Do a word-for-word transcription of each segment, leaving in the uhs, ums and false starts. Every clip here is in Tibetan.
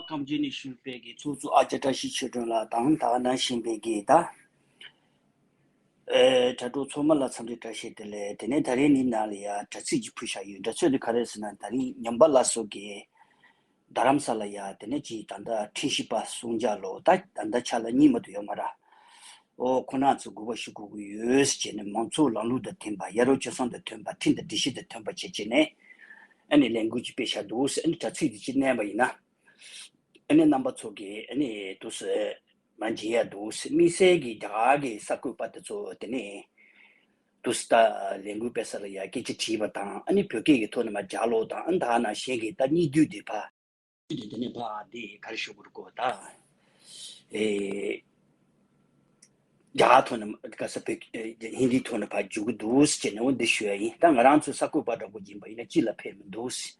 ཀམ་ཇི་ནས་ཞུས་པའི་གི་ཚོགས་གཙོ་ཨ་ཅག་བཀྲ་ཤིས་ཆོས་སྒྲོན་ལགས་དང་ད་ག་ནང་བཞིན་པའི་གི་ད། ཨེ་དྲ་གྲོགས་ཚང་མ་ལ་འཚམས་འདྲི་བཀྲ་ཤིས་བདེ་ལེགས། དེ་ནས་ད་རེས་ནི་ནང་ལ་ཡ་དྲ་ཚིགས་ཀྱི་ཕུལ་བཞག་ཡོད། དྲ་ཚིགས་དེ་ག་རེ་ཟེར་ན་ད་རིང་ཉམས་པ་ལགས་སོགས་ཀྱིས་རྡ་རམ་ས་ལ་ཡ་དེ་ནས་ཀྱི་ད་ལྟ་ཁྲིམས་ཞིབ་པ་སུང་ཇ་ལོ་ད་ད་ལྟ་ཆ་ལ་གཉིས་མ་གཏོགས་ཡོད་མ་རེད། ཨོ་ཁོ་ན་ཚོ་དགོངས་པ་ཞུ་དགོས་ཀྱི་ཡོད་ཟེར་བྱས་ནས་མང་ཚོགས་ལམ་ལུགས་དང་མཐུན་པ་ཡ་རབས་སྤྱོད་བཟང་དང་མཐུན་པ་ཁྲིམས་དང་སྒྲིག་གཞི་དང་མཐུན་པ་བྱས་བྱས་ནས་ཨ་ནི་ལས་འགུལ་ཅིག་སྤེལ་བཞག་འདུག་ཟེར། ཨ་ནི་དྲ་ཚིགས་དེ་ཅིག་གནས་པ་ཡིན་ན་ཨ་ནི་རྣམ་པ་ཚོ་གིས་ཨ་ནི་དུ་སེ་མ་འཇིགས་ཡ་འདུག་ཟེར། དམིགས་བསལ་གྱི་རྒྱ་གར་གྱི་གསར་འགོད་པ་དེ་ཚོ་དེ་ནས་དུ་སེ་ད་ལས་འགུལ་སྤེལ་ས་ལ་ཡ་སྐད་ཆ་དྲིས་པ་དང་ཨ་ནི་བོད་སྐད་ཀྱི་ཐོག་ནས་མ་རྒྱག་ལོ་དང་ཨ་ནི་ད་ནང་བཞིན་གྱི་ད་གཉིས་བསྡུས་དེ་ཕ། དེ་ནས་ཕ་དེ་ག་རེ་ཞུ་དགོས་རེད་གོ་ད། ཨེ། རྒྱ་གར་ཐོག་ནས་ག་ས་བོད་ཧིན་དིའི་ཐོག་ནས་ཕར་འཇུག་གི་འདུག་ཟེར་ནས་འོ་འདི་ཞུ་ཡ་ཡིན། ད་ང་རང་ཚོ་གསར་འགོད་པ་འདྲ་པོ་ཡིན་པ་ཡིན་ན་ཅི་ལ་ཕན་མི་འདུག་ཟེར།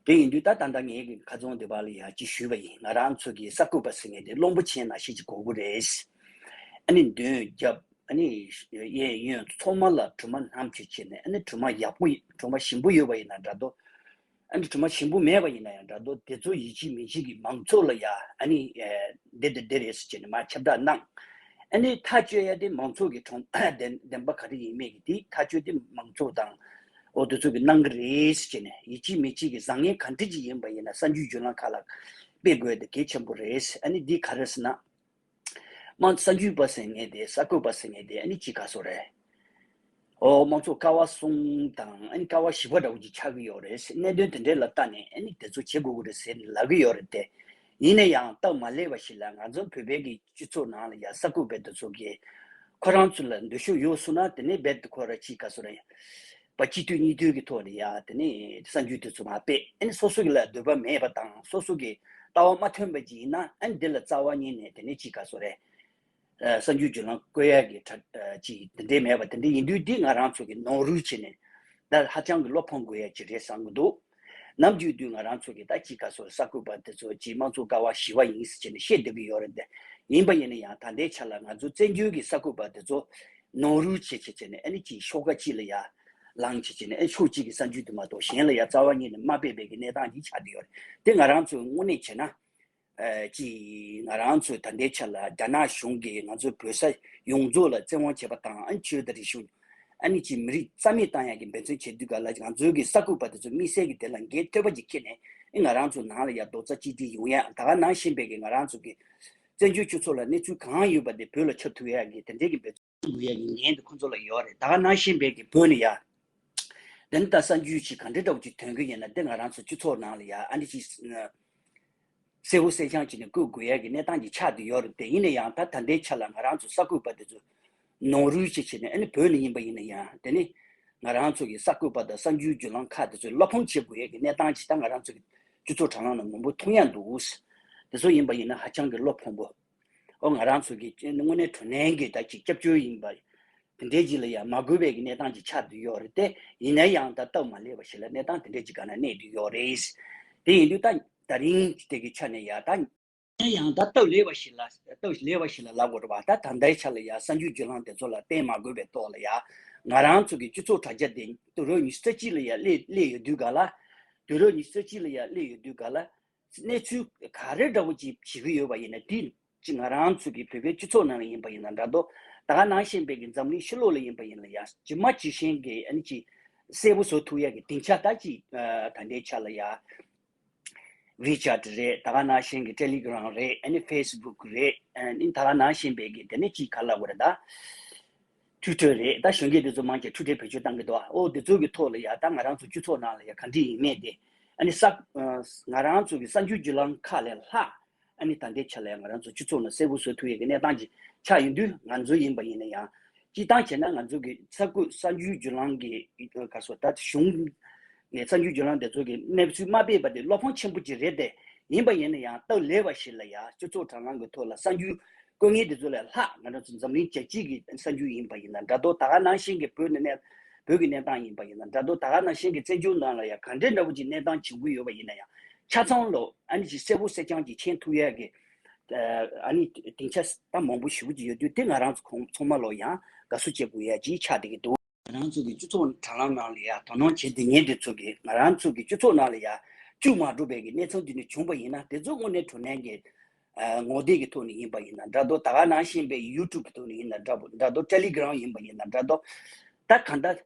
དེ་ཡིན་དུས་ད་ད་ལྟ་ངའི་གི་ཁ་རྩང་འདི་པ་ལ་ཡ་ཅི་ཞུས་པ་ཡིན། ང་རང་ཚོ་གི་གསར་འགོད་པ་ཟེར་མཁན་དེ་གླང་པོ་ཆེ་ནང་བཞིན་ཅིག་དགོས་ཀྱི་རེད་ཟེར། ཨ་ནི་མདུན་རྒྱབ་ཨ་ནི་གཡས་གཡོན་ཚང་མ་ལ་གྲིབ་མ་སྣམ་བྱས་བྱས་ནས་ཨ་ནི་གྲིབ་མ་ཡག་པོ་ཡིན་གྲིབ་མ་ཞིམ་པོ་ཡོད་པ་ཡིན་ན་འདྲ་འདུག་ཨ་ནི་གྲིབ་མ་ཞིམ་པོ་མེད་པ་ཡིན་ན་ཡང་འདྲ་འདུག་དེ་ཚོ་ཡིད་ཆེས་མི་བྱེད་ཀྱི་མང་ཚོགས་ལ་ཡ་ཨ་ནི་ཨེ་འདི་དང་འདི་རེད་ཟེར་བྱས་ནས་མར་ཁྱབ་བསྒྲགས་གནང་། ཨ་ནི་ཐག་གཅོད་ཡ་དེ་མང་ཚོགས་ཀྱི་གྲོང་བདེན་བདེན་པ་ག་རེ་ཡིན་མེད་ཀྱི་དེ་ཐག་གཅོད་དེ་མང་ཚོགས་དང་འོ་དེ་ཚོ་གི་གནང་གི་རེད་ཟེར་བྱས་ནས་ཡིད་ཆེས་མི་བྱེད་ཀྱི་བཟང་ངན་ག་འདྲ་ཅིག་ཡིན་པ་ཡིན་ན་གསར་འགྱུར་བརྒྱུད་ལམ་ཁག་ལ་སྤེལ་དགོས་དེ་གལ་ཆེན་པོ་རེད། ཨ་ནི་འདི་ག་རེ་ཟེར་ན། དམངས་གསར་འགྱུར་པ་ཟེར་མཁན་དེ་གསར་འགོད་པ་ཟེར་མཁན་དེ་ཨ་ནི་ཅི་ག་སོ་རེད། ཨོ་དམངས་གཙོ་ཀ་བ་གསུམ་དང་ཨ་ནི་ཀ་བ་བཞི་པ་འདྲ་བོ་ཅིག་ཆགས་ཀྱི་ཡོད་རེད། གནད་དོན་དེ་འདྲའི་ལ་ལྟ་ནས་ཨ་ནི་དེ་ཚོ་བྱེད་དགོས་ཀྱི་རེད་ཟེར་ནས་ལབ་ཀྱི་ཡོད་རེད་དེ། ཡིན་ན་ཡང་སྟབས་མ་ལེགས་པ་ཞིག་ལ་ང་ཚོ་བོད་པའི་གི་སྤྱི་ཚོགས་ནང་ལ་ཡ་གསར་འགོད་པའི་དེ་ཚོ་གིས་ཁོ་རང་ཚོ་ལ་འདོད་ཤོག་ཡོད་སོང་ན་དེ་ནས་རྦད་དེ་ཁོ་ར་ཅི་ག་སོ་རེད། པ་སྤྱི་འཐུས་གཉིས་འཐུས་ཀྱི་ཐོག་ནས་ཡ་དེ་ནས་གསར་འགྱུར་དེ་ཚོ་མ་སྤེལ། ཨ་ནི་སོ་སོ་གི་ལ་འདོད་པ་མེད་པ་དང་སོ་སོ་གི་ལྟ་བ་མ་མཐུན་པ་ཅིག་ཡིན་ན་ཨ་ནི་འདི་ལ་རྩ་བ་ཉིད་ནས་དེ་ནས་ཅི་ག་སོ་རེད། ཨ་གསར་འགྱུར་བརྒྱུད་ལམ་བཀོད་ཡ་གི་གྲ་ཨ་ཅིག་དེ་འདྲས་མེད་པ་དེ་འདྲས་ཡིན་དུས་འདི་ང་རང་ཚོ་གི་ནོར་འཁྲུལ་བྱས་ནས་ད་ཧ་ཅང་གི་བློ་ཕམ་དགོས་ཡ་ཅིག་རེད་བསམ་གི་འདུག་ནམ་རྒྱུན་དུས་ང་རང་ཚོ་གི་ད་ཅི་ག་སོ་གསར་འགོད་པ་དེ་ཚོ་ཅིག་དམངས་གཙོ་ཀ་བ་བཞི་པ་ཡིན་ཟེར་བྱས་ནས་བཤད་བསྡད་ཀྱི་ཡོད་རེད་དེ། ཡིན་པ་ཡིན་ན་ཡང་ད་ལྟའི་ཆ་ལ་ང་ཚོ་བཙན་བྱོལ་གི་གསར་འགོད་པ་དེ་ཚོ་ནོར་འཁྲུལ་བྱས་བྱས་བྱས་ནས་ཨ་ནི་ཅིག་ཤོག་ཁ་གཅིག་ལ་ཡ་ལངས་བྱས་བྱས་ནས་ཨ་ནི་ཕྱོགས་གཅིག་གི་གསར་འགྱུར་དེ་མ་གཏོགས་གཞན་ལ་ཡ་རྩ་བ་ཉིད་ནས་མ་སྤེལ་བའི་གི་གནས་སྟངས་ཅིག་ཆགས་བསྡད་ཡོད་རེད། དེ་ང་རང་ཚོས་དངོས་གནས་བྱས་ན། ཨ་ཅིག་ང་རང་ཚོས་ད་ལྟའི་ཆ་ལ་རྒྱ་ནག་གཞུང་གིས་ང་ཚོའི་བོད་ས་ཡོངས་རྫོགས་ལ་བཙན་དབང་བྱས་པ་དང་ཨ་ནི་ཆོས་དང་རིག་གཞུང་ཨ་ནི་ཅིག་མི་རིགས་རྩ་མེད་བཏང་ཡག་གི་འབད་བརྩོན་བྱེད་དུས་ག་ལ་ང་ཚོའི་གི་གསར་འགོད་པ་དེ་ཚོ་དམིགས་བསལ་གྱི་དེ་ལ་འགན་ཐོལ་པ་ཅིག་འཁྱེར་ནས་ཨ་ང་རང་ཚོ་ནང་ལ་ཡ་རྡོག་རྩ་གཅིག་སྒྲིལ་ཡོང་ཡ་ད་ག་ནང་བཞིན་པའི་གི་ང་རང་ཚོ་གི་བཙན་བྱོལ་སྤྱི་ཚོགས་ལ་གནས་ཚུལ་གང་ཡོད་པ་དེ་བོད་ལ་ཁྱབ་ཐུབ་ཡག་གི་དེ་འདྲའི་གི་འབད་བརྩོན་དགོས་ཡག་གི་འགན་དེ་ཁོ་ཚོ་ལ་ཡོད་རེད། ད་ག་ནང་བཞིན་པའི་གི་བོད་ནས་ཡ། དེ་ནི་ད་གསར་འགྱུར་ཅིག་ག་འདྲ་འདྲ་བོ་ཅིག་ཐོན་གི་ཡིན་ན་དེ་ང་རང་ཚོ་སྤྱི་ཚོགས་ནང་ལ་ཡ་ཨ་ནི་ཅིག་གསལ་པོ་གསལ་རྐྱང་བྱས་ནས་བཀོད་དགོས་ཡ་གི་གནས་སྟངས་ཅིག་ཆགས་བསྡད་ཡོད་རེད་དེ། ཡིན་ན་ཡང་ད་ད་ལྟའི་ཆ་ལ་ང་རང་ཚོ་གསར་འགོད་པ་དེ་ཚོ་ནོར་འཁྲུལ་ཅིག་བྱས་ནས་ཨ་ནི་བོད་ནས་ཡིན་པ་ཡིན་ན་ཡང་དེ་ནི་ང་རང་ཚོ་གི་གསར་འགོད་པ་དང་གསར་འགྱུར་བརྒྱུད་ལམ་ཁག་དེ་ཚོས་བློ་ཕམ་བྱེད་དགོས་ཡ་གི་གནས་སྟངས་ཅིག་ད་ང་རང་ཚོ་གི་སྤྱི་ཚོགས་དྲ་ལམ་ནང་མང་པོ་མཐོང་ཡ་འདུག་དེ་ཚོ་ཡིན་པ་ཡིན་ན་ཧ་ཅང་གི་བློ་ཕམ་པོ། ཨོ་ང་རང་ཚོ་གི་དངོས་གནས་དྲང་གནས་ཀྱི་ད་ཅིག་སྐྱབས་བཅོལ་ཡིན་པ། དེ་འདྲའི་ཅིག་ལ་ཡང་མ་དགོས་པའི་གི་གནས་སྟངས་ཅིག་ཆགས་བསྡད་ཡོད་རེད་དེ། ཡིན་ན་ཡང་ད་སྟབས་མ་ལེགས་པ་ཞིག་ལ་གནས་སྟངས་དེ་འདྲའི་ཅིག་ག་ན་གནས་བསྡད་ཡོད་རེད། དེ་ཡིན་དུས་ད་ད་རིང་དེ་གི་ཆ་ནས་ཡ་ད་ཡང་ད་སྟབས་ལེགས་པ་ཞིག་ལ་སྟབས་ལེགས་པ་ཞིག་ལ་ལབ་དགོས་རེད་པ། ད་ད་ལྟའི་ཆ་ལ་ཡ་གསར་འགྱུར་བརྒྱུད་ལམ་དེ་ཚོ་ལ་བརྟེན་མ་དགོས་པའི་ཐོག་ལ་ཡ་ང་རང་ཚོ་གི་སྤྱི་ཚོགས་དྲ་རྒྱ་དེ་དུས་རབས་ཉི་ཤུ་རྩ་གཅིག་ལ་ཡ་སླེབས་སླེབས་ཡོད་དུས་ག་ལ། དུས་རབས་ཉི་ཤུ་རྩ་གཅིག་ལ་ཡ་སླེབས་ཡོད་དུས་ག་ལ། གནས་ཚུལ་ག་རེ་འདྲ་བོ་ཅིག་བྱེད་ཀྱི་ཡོད་པ་ཡིན་ན་དེ་ཅིག་ང་རང་ཚོ་གི་བོད་པའི་སྤྱི་ཚོགས་ནང་ལ་ཡིན་པ་ཡིན་ན་འདྲ་འདུག་ད་ག་ནང་བཞིན་པའི་གི་འཛམ་གླིང་ཕྱི་ལོགས་ལ་ཡིན་པ་ཡིན་ན་ཡང་ཇི་མ་ཇི་བཞིན་གི་ཨ་ནི་ཅིག་གསལ་པོ་བཟོ་ཐུབ་ཡ་གི་སྡིངས་ཆ་ད་ཅིག་ད་ལྟའི་ཆ་ལ་ཡ་ཝི་ཆེ་ཊི་རེད། ད་ག་ནང་བཞིན་གི་ཊེ་ལི་གྷི་རམ་རེད། ཨ་ནི་ཕེ་སི་བུག་རེད། ཨ་ནི་ད་ག་ནང་བཞིན་པའི་གི་དེ་ནི་ཅིག་ག་ལབ་དགོས་རེད་ད། ཊུའི་ཊར་རེད། ད་གཞོན་སྐྱེས་དེ་ཚོ་མང་ཆེ་ཊུའི་ཊར་བེད་སྤྱོད་བཏང་གི་འདུག་ཨོ་དེ་ཚོ་གི་ཐོག་ལ་ཡ་ད་ང་རང་ཚོ་སྤྱི་ཚོགས་ནང་ལ་ཡ་ག་འདྲ་ཡིན་མེད་དེ། ཨ་ནི་ས་ང་རང་ཚོ་གི་གསར་འགྱུར་བརྒྱུད་ལམ་ཁག་ལས་ལྷག་ཨ་ནི་ད་ལྟའི་ཆ་ལ་ཡང་ང་རང་ཚོ་སྤྱི་ཚོགས་ནང་གསལ་པོ་བཟོ་ཐུབ་ཡས་ཀྱི་གནས་སྟངས་ཅིག་ཆགས་ཡོང་དུས་ང་ཚོ་ཡིན་པ་ཡིན་ན་ཡང་སྤྱིར་བཏང་བྱས་ན་ང་ཚོ་གི་གསར་འགོད་གསར་འགྱུར་བརྒྱུད་ལམ་གྱི་ག་སོ་ད་གཞུང་ནས་གསར་འགྱུར་བརྒྱུད་ལམ་དེ་ཚོ་གི་གནས་ཚུལ་མ་སྤེལ་བ་དེ་བློ་ཕམ་ཆེན་པོ་ཅིག་རེད་དེ། ཡིན་པ་ཡིན་ན་ཡང་སྟབས་ལེགས་པ་ཞིག་ལ་ཡང་སྤྱི་ཚོགས་དྲ་ལམ་གྱི་ཐོག་ལ་གསར་འགྱུར་བཀོད་མཁན་དེ་ཚོ་ལས་ལྷག་ང་རང་ཚོ་འཛམ་གླིང་རྒྱལ་སྤྱི་གི་གསར་འགྱུར་ཡིན་པ་ཡིན་ན་འདྲ་འདུག་ད་ག་ནང་བཞིན་གྱི་བོད་ནས་གནས་བོད་ཀྱི་གནས་སྟངས་ཡིན་པ་ཡིན་ན་འདྲ་འདུག་ད་ག་ནང་བཞིན་གྱི་བཙན་བྱོལ་ནང་ལ་ཡང་ག་འདྲའི་འདྲ་བོ་ཅིག་གནས་སྟངས་བྱུང་གི་ཡོད་པ་ཡིན་ན་ཡང་ཆ་ཚང་ལོ་ཨ་ནི་ཅིག་གསལ་པོ་གསལ་རྐྱང་ཅིག་མཁྱེན་ཐུབ་ཡས་ཀྱི་ཨ་ནི་སྡིངས་ཆ་ད་མང་པོ་ཞེ་པོ་ཅིག་ཡོད་དུས་དེ་ང་རང་ཚོ་ཁོང་ཚང་མ་ལོ་ཡང་དགའ་བསུ་བྱེད་དགོས་ཡས་ཅིག་ཆགས་བསྡད་ཀྱི་འདུག་ང་རང་ཚོ་གི་སྤྱི་ཚོགས་དྲ་ལམ་ནང་ལ་ཡ་དོ་སྣང་བྱེད་བསྡད་མཁན་དེ་ཚོ་གིས་ང་རང་ཚོ་གི་སྤྱི་ཚོགས་ནང་ལ་ཡ་ བཅུག་མ་འགྲོ་བའི་གི་གནས་ཚུལ་འདི་ནི་བྱུང་པ་ཡིན་ན། དེ་ཚོ་དངོས་གནས་དྲང་གནས་ཀྱི་ངོ་དེབ་ཀྱི་ཐོག་ནས་ཡིན་པ་ཡིན་ན་འདྲ་འདུག། ད་ག་ནང་བཞིན་པའི་ཡུ་ཊུབ་ཀྱི་ཐོག་ནས་ཡིན་ན་འདྲ་འདྲ་འདུག། ཊེ་ལི་གྷི་རམ་ཡིན་པ་ཡིན་ན་འདྲ་འདུག། ད་གང་ལྟར་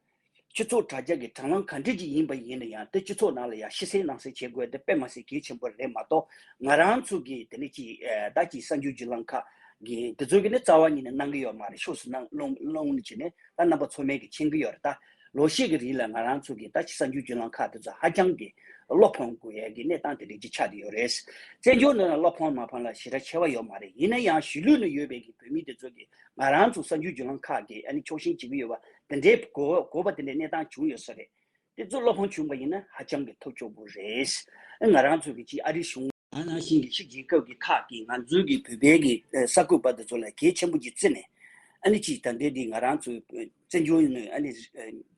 སྤྱི་ཚོགས་དྲ་རྒྱ་གི་དྲ་ལམ་ག་འདྲ་ཅིག་ཡིན་པ་ཡིན་ན་ཡང་། དེ་སྤྱི་ཚོགས་ནང་ལ་ཡང་ཕྱི་གསལ་ནང་གསལ་བྱེད་དགོས་དེ་དཔེ་མ་སྲིད་གལ་ཆེན་པོ་རེད་མ་གཏོགས། ང་རང་ཚོ་གི་དེ་ནི་ཅིག་ད་ཅིག་གསར་འགྱུར་བརྒྱུད་ལམ་ཁག་གི་དེ་ཚོ་གི་ནི་རྩ་བ་ཉིད་ནས་གནང་གི་ཡོད་མ་རེད། ཕྱོགས་སུ་གནང་སློང་སློང་ནི་བྱས་ནས་ད་རྣམ་པ་ཚོ་མས་གི་མཁྱེན་གི་ཡོད་རེད། ད་ལོ་ཤས་ཀྱི་རིང་ལ་ང་རང་ཚོ་གི་ད་ཅིག་གསར་འགྱུར་བརྒྱུད་ལམ་ཁག་དེ་ཚོ་ཧ་ཅང་གི་བློ་ཕམ་དགོས་ཡ་གི་གནས་སྟངས་དེ་འདྲ་ཅིག་ཆགས་བསྡད་ཡོད་རེད། བཙན་བྱོལ་ནང་ལ་བློ་ཕམ་མ་ཕམ་ལ་ཞེ་དྲག་ཁྱད་པར་ཡོད་མ་རེད། ཡིན་ན་ཡང་གཞིས་ལུས་ནས་ཡོད་པའི་གི་བོད་མི་དེ་ཚོ་གི་ང་རང་ཚོ་གསར་འགྱུར་བརྒྱུད་ལམ་ཁག་གི་ཨ་ནི་ཕྱོགས་ཞེན་བྱེད་ཀྱི་ཡོད་པ་དེ་འདྲའི་གོ་གོ་བ་དེ་འདྲའི་གནས་སྟངས་བྱུང་ཡོད་ས་རེད། དེ་ཚོ་བློ་ཕམ་བྱུང་བ་ཡིན་ན་ཧ་ཅང་གི་ཐབས་སྐྱོ་པོ་རེད། ཨ་ང་རང་ཚོ་གི་ཅིག་ཨ་རི་གཞུང་ད་ནང་བཞིན་གྱི་ཕྱི་རྒྱལ་ཁབ་ཀྱི་ཁག་གིས་ང་ཚོའི་གི་བོད་པའི་གི་ཨ་གསར་འགོད་པ་དེ་ཚོ་ལ་གལ་ཆེན་པོ་ཅིག་བརྩི་ནས། ཨ་ནི་ཅིག་ད་ལྟའི་འདི་ང་རང་ཚོའི་བཙན་བྱོལ་ནས་ཨ་ནི་ཨ་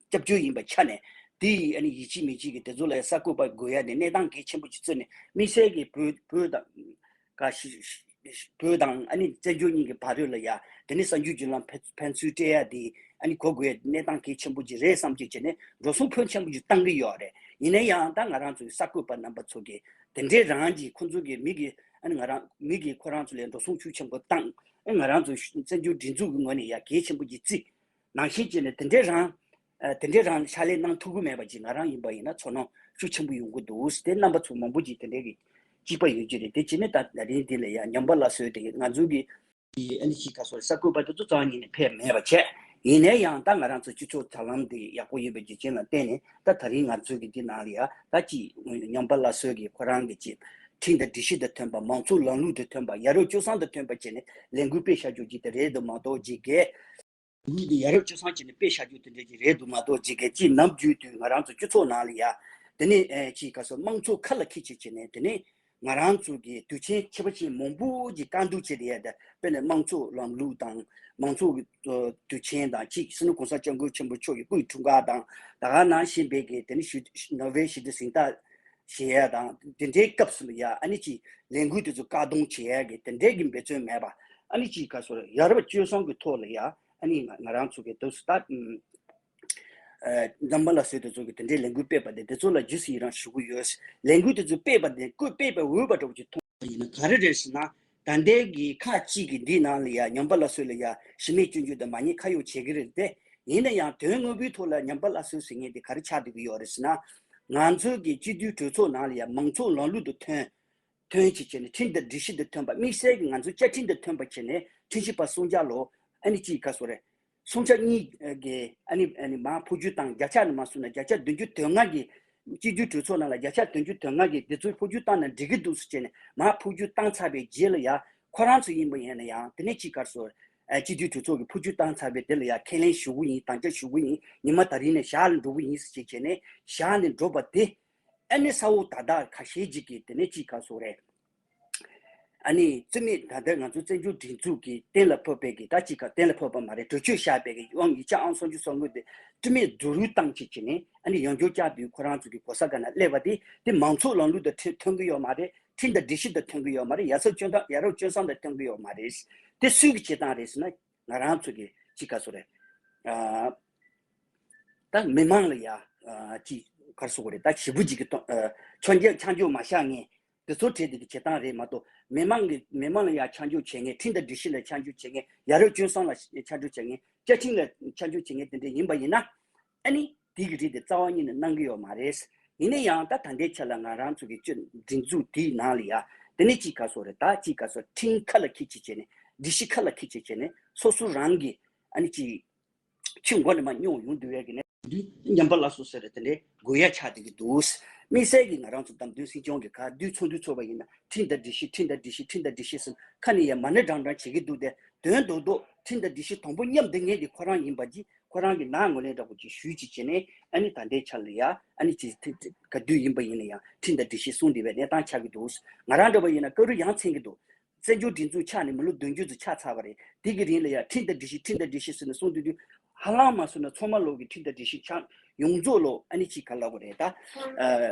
སྐྱབས་བཅོལ་ཡིན་པ་ཆ་ནས། དེ་ཡི་ཨ་ནི་ཡིད་ཆེས་མི་བྱེད་ཀྱི་དེ་ཚོ་ལ་གསར་འགོད་པ་དགོས་ཡ་དེ་གནས་སྟངས་གལ་ཆེན་པོ་ཅིག་བརྩི་ནས། དམིགས་བསལ་གྱི་བོད་བོད་དང་། ཀ་ཤི་ཤི་བོད་དང་ཨ་ནི་བཙན་བྱོལ་གཉིས་ཀྱི་བར་དོ་ལ་ཡ་དེ་ནི་གསར་འགྱུར་བརྒྱུད་ལམ་ཕན་ཕན་ཚུན་སྤྲད་ཡ་དེ་ཨ་ནི་གོ་དགོས་ཡ་གནས་སྟངས་གལ་ཆེན་པོ་ཅིག་རེད་བསམ་གྱི་བྱས་ནས་འགྲོ་སོང་ཕོན་ཆེན་པོ་ཅིག་བཏང་གི་ཡོད་རེད། ཡིན་ན་ཡང་ད་ང་རང་ཚོའི་གསར་འགོད་པ་རྣམ་པ་ཚོ་གིས་དེ་འདྲའི་རང་གིས་ཁོང་ཚོ་གི་མི་གི་ཨ་ནི་ང་རང་མི་གི་ཁོ་རང་ཚོ་ལ་འགྲོ་སོང་ཤུགས་ཆེན་པོ་བཏང་། ཨ་ང་རང་ཚོ་བཙན་བྱོལ་སྒྲིག་འཛུགས་ཀྱི་ངོས་ནས་ཡ་གལ་ཆེན་པོ་ཅིག་བརྩི། ནང་བཞིན་བྱས་ནས་དེ་འདྲའི་རང་། ཨ་དེ་འདྲའི་རང་ཕྱག་ལས་གནང་ཐུབ་ཀྱི་མེད་པ་ཅིག་ང་རང་ཡིན་པ་ཡིན་ན་ཚོར་སྣང་ཤུགས་ཆེན་པོ་ཡོང་གི་འདུག། དེ་རྣམ་པ་ཚོ་མང་པོ་ཅིག་དེ་འདྲའི་གི་གཅིག་པ་ཡོད་ཀྱི་རེད། དེ་བྱས་ནས་ད་ད་རིང་འདི་ལ་ཡང་ཉམས་པ་སླར་གསོའི་དེ་ང་ཚོའི་གི་ཨ་ནི་ཅིག་ག་སོ་གསར་འགོད་པ་དེ་ཚོ་རྩ་བ་ཉིད་ནས་ཕེབས་མེད་པ་བྱས། ཡིན་ནའི་ཡང་ད་ང་རང་ཚོ་སྤྱི་ཚོགས་དྲ་ལམ་དེ་ཡག་པོ་ཡོད་པའི་རྒྱུ་རྐྱེན་ལ་བརྟེན་ནས། ད་ད་རིང་ང་ཚོའི་གི་འདི་ནང་ལ་ཡ་ད་ཅིག་ཉམས་པ་སླར་གསོའི་གི་ཁོ་རང་གི་ཅིག་ཁྲིམས་དང་སྒྲིག་གཞི་དང་མཐུན་པ། མང་གཙོ་ལམ་ལུགས་དང་མཐུན་པ། ཡ་རབས་སྤྱོད་བཟང་དང་མཐུན་པ་བྱས་ནས་ལས་འགུལ་སྤེལ་བྱ་རྒྱུ་ཅིག་དེ་རེད་འདུག་མ་གཏོགས་ཅིག་གི། འདི་ཡ་རབས་སྤྱོད་བཟང་བྱས་ནས་དཔེ་བཞག་རྒྱུ་དེ་འདྲ་ཅིག་རེད་འདུག་མ་གཏོགས། ཅིག་གི་ཅིག་ནམ་རྒྱུན་དུ་ང་རང་ཚོ་སྤྱི་ཚོགས་ནང་ལ་ཡ་དེ་ནི་ཨེ་ཅིག་ག་སོ་དམངས་གཙོ་ཁ་ལ་འཁྱེར་བྱས་བྱས་ནས། དེ་ནི་ང་རང་ཚོ་གི་དུས་ཆེན་ཁྱད་པར་ཅན་མང་པོ་ཅིག་བཀའ་འདུག་བྱས་ཏེ་ཡ། དེ་དཔེར་ན་དམངས་གཙོ་ལམ་ལུགས་དང་། དམངས་གཙོ་གི་དུས་ཆེན་དང་། ཅིག་སྤྱི་ནོར་གོང་ས་སྐྱབས་མགོན་ཆེན་པོ་མཆོག་གི་སྐུའི་འཁྲུངས་སྐར་དང་། ད་ག་ནང་བཞིན་པའི་གི་དེ་ནི་ཞི་ནོ་བྷེལ་ཞི་བདེའི་གཟེངས་རྟགས་བཞེས་ཡ་དང་། དེ་འདྲའི་སྐབས་སུ་ཡ་ཨ་ནི་ཅིག་ལས་འགུལ་དེ་ཚོ་བཀག་སྡོམ་བྱེད་ཡ་གི་དེ་འདྲའི་གི་འབད་བརྩོན་མེད་པ། ཨ་ནི་ཅིག་ག་སོ་ཡ་རབས་སྤྱོད་བཟང་གི་ཐོག་ལ་ཡ། ཨ་ནི་ང་ང་རང་ཚོ་གི་དུས་སུ་ད་ཨ་ཉམས་པ་སླར་གསོའི་དེ་ཚོ་གི་དེ་འདྲའི་ལས་འགུལ་སྤེལ་བ་དེ་དེ་ཚོ་ལ་རྗེས་སུ་ཡི་རང་ཞུ་གི་ཡོད། ལས་འགུལ་དེ་ཚོ་སྤེལ་བ་དེ་སྐུ་སྤེལ་བའི་འོས་པ་འདྲ་བོ་ཅིག་མཐོང་བ་ཡིན་ན་ག་རེ་རེད་ཟེར་ན། ད་ལྟའི་གི་ཁག་ཅིག་གི་འདི་ནང་ལ་ཡ་ཉམས་པ་སླར་གསོ་ལ་ཡ་གཞི་མེད་སྐྱོན་བརྗོད་དང་མ་ཉེས་ཁ་གཡོགས་བྱེད་ཀྱི་རེད་དེ། ཡིན་ན་ཡང་དོན་དངོས་པོའི་ཐོག་ལ་ཉམས་པ་སླར་གསོ་ཟེར་མཁན་དེ་ག་རེ་ཆགས་བསྡད་ཀྱི་ཡོད་རེད་ཟེར་ན། ང་ཚོའི་གི་སྤྱི་འཐུས་གྲོས་ཚོགས་ནང་ལ་ཡ་མང་གཙོ་ལམ་ལུགས་དང་མཐུན། མཐུན་བྱེད་བྱས་ནས་ཁྲིམས་དང་སྒྲིག་གཞི་དང་མཐུན་པ། དམིགས་བསལ་གྱི་ང་ཚོ་བཅའ་ཁྲིམས་དང་མཐུན་པ་བྱས་ནས་ཁྲིམས་ཞིབ་པ་སུམ་བརྒྱ་ལོ། ཨ་ནི་ཅིག་ག་སོ་རེད། སུམ་ཆ་གཉིས་ཀྱི་ཨ་ནི་ཨ་ནི་མར་འཕོ་འགྱུར་བཏང་། བརྒྱ་ཆ་ནས་མར་སོང་ན་བརྒྱ་ཆ་བདུན་ཅུ་དོན་ལྔ་གི། སྤྱི་འཐུས་གྲོས་ཚོགས་ནང་ལ་བརྒྱ་ཆ་བདུན་ཅུ་དོན་ལྔ་གི་འདི་ཚོ་འཕོ་འགྱུར་བཏང་ན་འགྲིག་གི་འདུག་ཟེར་བྱས་ནས་མར་འཕོ་འགྱུར་བཏང་ཚར་བའི་རྗེས་ལ་ཡ། ཁོ་རང་ཚོ་ཡིན་པ་ཡིན་ན་ཡང་དེ་ནས་ཅིག་ག་སོ། ཨ་སྤྱི་འཐུས་གྲོས་ཚོགས་ཀྱི་འཕོ་འགྱུར་བཏང་ཚར་བའི་དེ་ལ་ཡ་ཁས་ལེན་ཞུ་གི་ཡིན། དམ་བཅའ་ཞུ་གི་ཡིན། ཉི་མ་ད་རིང་ནས་བཞག་ལ་འགྲོ་གི་ཡིན་ཟེར་བྱས་བྱས་ནས་བཞག་ནས་འགྲོ་བ་དེ། ཨ་ནི་ས་འོག་ད་ལྟ་ཁ་ཤས་ཅིག་གིས་དེ་ནས་ཅིག་ག་སོ་རེད། ཨ་ནི་རྩིས་མེད། ད་ལྟ་ང་ཚོ་བཙན་བྱོལ་སྒྲིག་འཛུགས་ཀྱིས་གཏན་ལ་ཕབ་པའི་གི། ད་ཅིག་ག་གཏན་ལ་ཕབ་པ་མ་རེད། གྲོས་ཆོད་བཞག་པའི་གི་དབང་ཡིག་ཆ་ཨང་སུམ་ཅུ་སོ་དགུ་དེ་རྩིས་མེད་རྫུན་རུལ་བཏང་བྱས་བྱས་ནས། ཨ་ནི་ཡང་བསྐྱར་བསྐྱར་དུ་ཁོ་རང་ཚོ་གི་གོ་ས་ག་ན་སླེབས་པ་དེ། དེ་མང་གཙོ་ལམ་ལུགས་དང་མཐུན་མཐུན་གི་ཡོད་མ་རེད། ཁྲིམས་དང་སྒྲིག་གཞི་དང་མཐུན་གི་ཡོད་མ་རེད། ཡ་རབས་སྤྱོད་སྟངས། ཡ་རབས་སྤྱོད་བཟང་དང་མཐུན་གི་ཡོད་མ་རེད། དེ་སུས་གི་བྱེད་སྟངས་རེད་ཟེར་ན། ང་རང་ཚོ་གི་ཅིག་ག་སོ་རེད། ཨ་ད་མི་མང་ལ་ཡ་ཨ་ཅིག་ག་རེ་ཟེར་དགོས་རེད། ད་ཞེ་པོ་ཅིག་གི་ཐོག་ཨ་ཆང་རྒྱ་ཆང་རྒྱུ་མ་བཞག་མཁན་དེ་ཚོ་གྲས་དེ་གི་བྱེད་སྟངས་རེད་མ་གཏོགས། མི་མང་གི་མི་མང་ལ་ཡ་ཆང་རྒྱུ་བྱེད་མཁན། ཁྲིམས་དང་སྒྲིག་གཞི་ལ་ཆང་རྒྱུ་བྱེད་མཁན། ཡ་རབས་སྤྱོད་བཟང་ལ་ཆང་རྒྱུ་བྱེད་མཁན། བཅའ་ཁྲིམས་ལ་ཆང་རྒྱུ་བྱེད་མཁན་དེ་འདྲ་ཡིན་པ་ཡིན་ན། ཨ་ནི་དེ་གི་རིགས་དེ་རྩ་བ་ཉིད་ནས་གནང་གི་ཡོད་མ་རེད། ཡིན་ན་ཡང་ད་ད་ལྟའི་ཆ་ལ་ང་རང་ཚོ་གི་སྤྱི་སྒྲིག་འཛུགས་དེའི་ནང་ལ་ཡ། དེ་ནས་ཅིག་ག་སོ་རེད། ད་ཅིག་ག་སོ་ཁྲིམས་ཁ་ལ་འཁྱེར་བྱས་བྱས་ནས། སྒྲིག་གཞི་ཁ་ལ་འཁྱེར་བྱས་བྱས་ནས། སོ་སོ་རང་གི་ཨ་ནི་ཅིག་ཆུ་མགོ་ནས་མར་རྙོག་ཡོང་དུས་བས་ཀྱི་ནས་དུས་ཉམས་པ་སླར་གསོ་ཟེར་རེད། དེ་འདྲའི་དགོས་ཡ་ཆགས་བསྡད་ཀྱི་འདུག། དམིགས་བསལ་གྱིས་ང་རང་ཚོ་བདམས་ཐོན་སྲིད་སྐྱོང་གི་ཁ་དུས་ཚོགས་འདུ་ཚོགས་པ་ཡིན་ན། ཁྲིམས་དང་སྒྲིག་གཞི། ཁྲིམས་དང་སྒྲིག་གཞི། ཁྲིམས་དང་སྒྲིག་གཞི་ཟེར་ཁ་ནས་ཡ་མ་ཎི་བགྲང་བགྲང་བྱེད་ཀྱི་འདུག་སྟེ། དོན་རྡོག་རྡོག་ཁྲིམས་དང་སྒྲིག་གཞི་དང་པོ་མཉམ་བསྡད་མཁན་དེ་ཁོ་རང་ཡིན་པ་ཅིག་ཁོ་རང་གི་ནང་ངོས་ལེན་འདྲ་པོ་ཅིག་ཞུས་ཅིག་བྱས་ནས། ཨ་ནི་ད་ལྟའི་ཆ་ལ་ཡ་ཨ་ནི་ཅིག་ཐེ་ཐེ་ག་དུས་ཡིན་པ་ཡིན་ན་ཡང་ཁྲིམས་དང་སྒྲིག་གཞི་སྲུང་བསྡད་པའི་གནས་སྟངས་ཆགས་ཀྱི་འདུག། ང་རང་འདྲ་པོ་ཡིན་ན་སྐབས་རེ་ཡ་མཚན་གྱི་འདུག། བཙན་བྱོལ་སྒྲིག་འཛུགས་ཆགས་ནས་མི་ལོ་བདུན་ཅུ་ཙམ་ཆགས་ཚར་བ་རེད། དེ་གི་རིང་ལ་ཡ་ཁྲིམས་དང་སྒྲིག་གཞི། ཁྲིམས་དང་སྒྲིག་གཞི་ཟེར་ནས་གསུང་དུས་དུས། ཧ་ལམ་མ་སོང་ན་ཚང་མ་ལོག་གི་ཁྲིམས་དང་སྒྲིག་གཞི་ཆགས། ཡོངས་རྫོགས་ལོག་ཨ་ནི་ཅིག་ག་ལབ་དགོས་རེད། ད་ཨ་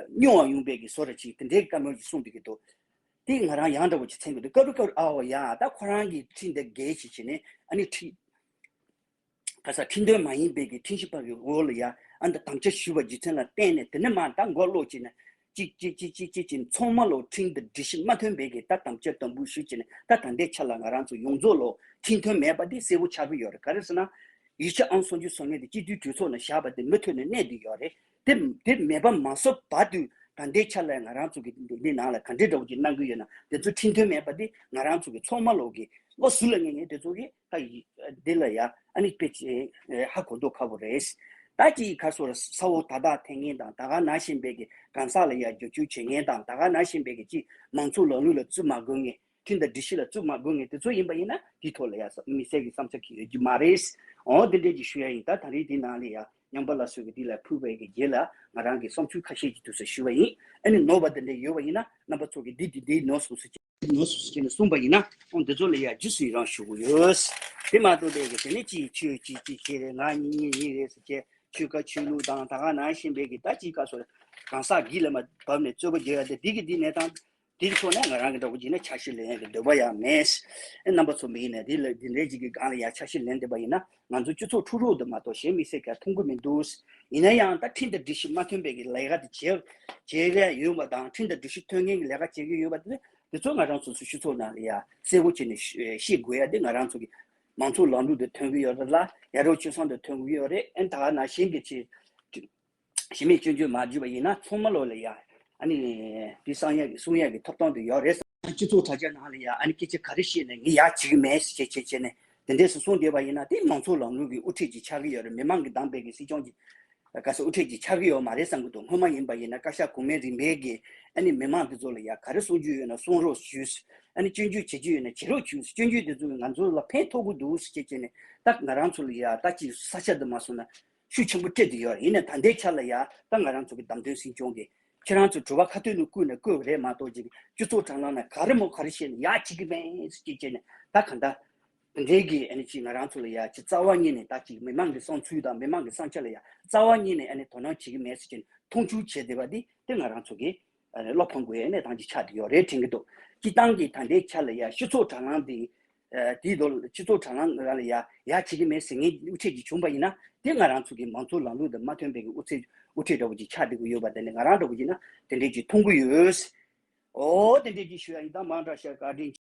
རྙོག་པ་ཡོང་པའི་གི་བཟོ་འདྲ་ཅིག་དེ་འདྲའི་བཀའ་མོལ་ཅིག་གསུང་བསྡད་ཀྱི་འདུག། དེ་ང་རང་ཡང་འདྲ་པོ་ཅིག་མཚན་གྱི་འདུག། སྐབས་རེ་སྐབས་རེ་ཨ་འོ་ཡ། ད་ཁོ་རང་གི་ཁྲིམས་དང་འགལ་ཞིག་བྱས་ནས། ཨ་ནི་ཁྲིམས་ག་ས་ཁྲིམས་དོན་མ་ཡིན་པའི་གི་ཁྲིམས་ཞིབ་པ་གི་འོག་ལ་ཡ། ཨ་ནི་དམ་བཅའ་ཞུས་པ་རྒྱུ་མཚན་ལ་བརྟེན་ནས། དེ་ནས་མར་ད་མགོ་ལོག་བྱས་ནས། གཅིག་གཅིག་གཅིག་གཅིག་གཅིག་ཅིག་ཚང་མ་ལོ་ཁྲིམས་དང་སྒྲིག་གཞི་མ་མཐུན་པའི་གི་ད་དམ་བཅའ་དམ་འབུལ་ཞུས་བྱས་ནས། ད་ད་ལྟའི་ཆ་ལ་ང་རང་ཚོ་ཡོངས་རྫོགས་ལོ་ཁྲིམས་མཐུན་མེད་པ་དེ་གསལ་པོ་ཆགས་ཀྱི་ཡོད་རེད། ག་རེ་ཟེར་ན། ཡིག་ཆ་ཨང་སུམ་ཅུ་སོ་ལྔ་དེ་སྤྱི་འཐུས་གྲོས་ཚོགས་ནང་བཞག་པ་དེ་མུ་མཐུད་ནས་གནས་བསྡད་ཡོད་རེད། དེ་དེ་མེད་པ་མ་བཟོ་བར་དུ་ད་ལྟའི་ཆ་ལ་ང་རང་ཚོ་གི་འདི་ནང་ལ་ག་འདྲའི་འདྲ་བོ་ཅིག་གནང་གི་ཡོད་ན། དེ་ཚོ་ཁྲིམས་མཐུན་མེད་པ་དེ་ང་རང་ཚོ་གི་ཚང་མ་ལོ་གི་བློ་གཟུ་ལ་ངེས་ངེས་དེ་ཚོ་གི་ད་ཡི་འདི་ལ་ཡ་ཨ་ནི་དཔེ་ཆ་ཧ་གོ་མདོག་ཁ་པོ་རེད། ད་ཅིག་ག་སོ་ར་ས་འོག་ད་ད་འཐེན་མཁན་དང་ད་ག་ནང་བཞིན་པའི་གི་གང་ཟག་ལ་ཡ་རྒྱབ་སྐྱོར་བྱེད་མཁན་དང་། ད་ག་ནང་བཞིན་པའི་གི་ཅིག་མང་གཙོ་ལམ་ལུགས་ལ་བརྩི་མ་དགོས་མཁན། ཁྲིམས་དང་སྒྲིག་གཞི་ལ་བརྩི་མ་དགོས་མཁན་དེ་ཚོ་ཡིན་པ་ཡིན་ན། དེའི་ཐོག་ལ་ཡ་ས་དམིགས་བསལ་གྱི་བསམ་འཆར་གྱི་ཡོད་ཀྱི་མ་རེད། འོ་དེ་འདྲས་ཀྱི་ཞུ་ཡ་ཡིན། ད་ད་རེས་དེའི་ནང་ལ་ཡ་ཉམས་པ་ལ་སོགས་ཀྱི་དེ་ལ་ཕུལ་བའི་གི་རྗེས་ལ་ང་རང་གི་བསམ་ཚུལ་ཁ་ཤས་ཀྱི་དུས་སུ་ཞུ་བ་ཡིན། ཨ་ནི་ནོར་བ་དེ་འདྲས་ཡོད་པ་ཡིན་ན། རྣམ་པ་ཚོ་གི་འདི་འདི་འདི་ནོར་སོང་ཟེར་གྱི་ནོར་སོང་ཟེར་གྱི་ནས་གསུངས་པ་ཡིན་ན། འོ་འདི་ཚོ་ལ་ཡ་རྗེས་སུ་ཡི་རང་ཞུ་གི་ཡོད། དེ་མ་གཏོགས་པའི་གི་དེ་ནས་ཅིག་ཆོས་ཅིག་ཅིག་བྱེད་རེད། ང་གཉིས་གཉིས་གཉིས་རེད་ཟེར་གྱི་ཆོལ་ཁ་ཆོས་ལུགས་དང་ད་ག་ནང་བཞིན་པའི་གི་ད་ཅིག་ག་སོ་ར་གང་ཟག་སྒེར་ལ་མ་བབས་ནས་རྩོད་པ་རྒྱག་ཡ་དེ་འདི་གི་འདི་གནས་སྟངས། དེའི་ཐོག་ནས་ང་རང་གི་འདྲ་པོ་ཅིག་ནས་ཆ་ཤས་ལེན་ཡག་གི་འདོད་པ་ཡང་མེད། ཨེ་རྣམ་པ་ཚོ་མི་ཡིན་ནས་དེ་ལ་འདི་འདྲའི་ཅིག་གི་སྒང་ལ་ཡང་ཆ་ཤས་ལེན་བསྡད་པ་ཡིན་ན། ང་ཚོ་སྤྱི་ཚོགས་ཁྲོད་རོགས་དུ་མ་གཏོགས་གཞན་མི་སེར་ག་མཐོང་གི་མི་འདུག། ཡིན་ན་ཡང་ད་ཁྲིམས་དང་སྒྲིག་གཞི་མ་མཐུན་པའི་གི་ལས་ཀ་དེ་བྱེད་བྱེད་རེ་ཡོད་པ་དང་། ཁྲིམས་དང་སྒྲིག་གཞི་མཐུན་མཁན་གྱི་ལས་ཀ་བྱེད་ཀྱི་ཡོད་པ་དེ་དེ་ཚོ་ང་རང་ཚོ་ཚོ་སྤྱི་ཚོགས་ནང་ལ་ཡང་གསལ་པོ་བྱས་ནས་ཤེས་དགོས་ཡ་དེ་ང་རང་ཚོ་གི་མང་གཙོ་ལམ་ལུགས་དེ་མཐུན་གྱི་ཡོད་རེད་ལ། ཡ་རབས་སྤྱོད་བཟང་དེ་མཐུན་གྱི་ཡོད་རེད། ཨེ་ད་ག་ནང་བཞིན་གྱི་ཆེད། གཞི་མེད་སྐྱོན་བརྗོད་མ་བརྗོད་པ་ཡིན་ན། ཚང་མ་ལོ་ལ་ཡ་ཨ་ནི་དེ་གསང་ཡག་གི་གསུང་ཡག་གི་ཐོབ་ཐང་དེ་ཡོད་རེད། སྤྱི་ཚོགས་དྲ་རྒྱ་ནང་ལ་ཡ་ཨ་ནི་སྐད་ཆ་ག་རེ་བཤད་ནས་ངས་ཡག་བྱེད་ཀྱི་མེད་ཟེར་བྱས་བྱས་བྱས་ནས་དེ་འདྲས་སུ་གསུངས་བསྡད་པ་ཡིན་ན། དེ་མང་གཙོ་ལམ་ལུགས་ཀྱི་དབུ་ཁྲིད་ཅིག་ཆགས་ཀྱི་ཡོད་རེད། མི་མང་གིས་བདམས་པའི་གི་སྲིད་སྐྱོང་ཅིག་ག་ས་དབུ་ཁྲིད་ཅིག་ཆགས་ཀྱི་ཡོད་མ་རེད་བསམ་གྱི་འདུག། སྔོན་མ་ཡིན་པ་ཡིན་ན་བཀའ་ཤག་གོང་མའི་རིམ་པའི་གི་ཨ་ནི་མི་མང་དེ་ཚོ་ལ་ཡ་ག་རེ་གསུང་རྒྱུ་ཡོད་ན་གསུང་རོགས་ཞུས། ཨ་ནི་སྐྱོན་བརྗོད་བྱེད་རྒྱུ་ཡོད་ན་བྱེད་རོགས་ཞུས། སྐྱོན་བརྗོད་དེ་ཚོ་གིས་ང་ཚོ་ལ་ཕན་ཐོགས་ཀྱི་འདུག་ཟེར་བྱས་བྱས་ནས། ད་ང་རང་ཚོ་ལ་ཡ་ད་ཅིག་ས་ཆ་དུ་མ་སོང་ན། ཤུགས་ཆེན་པོ་སྤྲད་དེ་ཡོད་རེད། ཡིན་ནའི་ད་ལྟའི་ཆ་ལ་ཡ་ད་ང་རང་ཚོ་གི་བདམས་ཐོན་སྲིད་སྐྱོང་གིས་ཁྱེད་རང་ཚོ་དྲི་བ་ཁ་ཐུག་ནས་བསྐུར་ནས་བསྐུར་བ་རེད་མ་གཏོགས། ཅིག་སྤྱི་ཚོགས་དྲ་ལམ་ན་ག་རེ་མོ་ག་རེ་བཤད་ནས་ཡག་བྱེད་ཀྱི་མེད་ཟེར་གྱི་བྱས་ནས། ད་གང་ལྟར་དེ་འདྲའི་གི་ཨ་ནི་ཅིག་ང་རང་ཚོ་ལ་ཡ་ཅིག་རྩ་བ་ཉིད་ནས་ད་ཅིག་མི་མང་གི་བསམ་ཚུལ་དང་མི་མང་གི་བསམ་འཆར་ལ་ཡ་རྩ་བ་ཉིད་ནས་ཨ་ནི་དོ་སྣང་བྱེད་ཀྱི་མེད་ཟེར་གྱི་མཐོང་ཆུང་བྱས་བསྡད་པ་འདི་དེ་ང་རང་ཚོ་གི་ཨ་ནི་བློ་ཕམ་དགོས་ཡ་གནས་སྟངས་ཅིག་ཆགས་བསྡད་ཡོད་རེད་དྲན་གྱི་འདུག། སྤྱིར་བཏང་གི་ད་ལྟའི་ཆ་ལ་ཡ་སྤྱི་ཚོགས་དྲ་ལམ་འདི། ཨ་དེའི་ཐོག་སྤྱི་ཚོགས་དྲ་ལམ་ནང་ལ་ཡ་ཡག་བྱེད་ཀྱི་མེད་ཟེར་མཁན་དབུ་ཁྲིད་ཅིག་བྱུང་པ་ཡིན་ན། དེ་ང་རང་ཚོ་གི་མང་གཙོ་ལམ་ལུགས་དང་མ་མཐུན་པའི་གི་དབུ་ཁྲིད་དབུ་ཁྲིད་འདྲ་བོ་ཅིག་ཆགས་བསྡད་ཀྱི་ཡོད་པ་དེ་ནི། ང་རང་འདྲ་བོ་ཅིག་ན་དེ་འདྲས་ཅིག་མཐོང་གི་ཡོད། འོ་དེ་འདྲས་ཅིག་ཞུ་ཡ་ཡིན། ད་མང་དྲགས་ཤག། བཀའ་དྲིན།